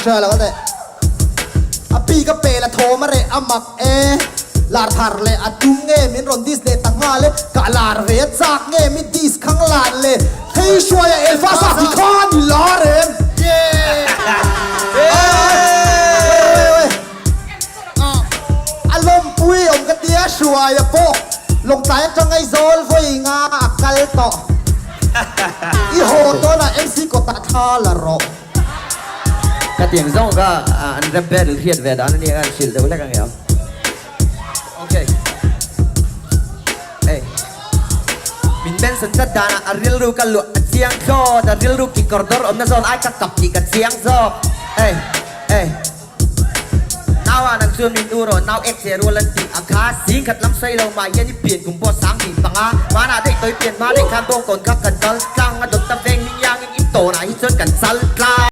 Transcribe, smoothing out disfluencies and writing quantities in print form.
Hre lo teh. A bik a pel a thawm a reh a mak e. Lar thar leh a tum nge min rawn dis leh ta nghal e. Ka lar ve a chak nge mi dis khang lan le. Hei hruai a elfa sa ti kha ni lar em. A lawmpui awm ka tia hruai a pawh Lawngtlai atang Aizawl vawi nga a kal tawh. I haw tawnah MC kawtah thla la rawh. Ka tiang zawng kha an rap battle hriat ve dan a nia khan hrilh deuh hlek ang em? Ok. Hey. Min mention tlat danah a rilru ka luah a chiang thlawt, a rilru kikawr dawr awmna zawn ai ka kap tih ka chiang zawk. Hey. Hey. Nau ah nang chuan min u rawh, nau ek che rual an tih ang kha, zing khat lam sawi lo mah hian i pian kum pawh sang hnih panga, hmanah daih tawi pian hma daih khan bawngkawn kha kan kal tlang a dawt ta veng hming iangin i tawnah hi chuan kan chal tlang.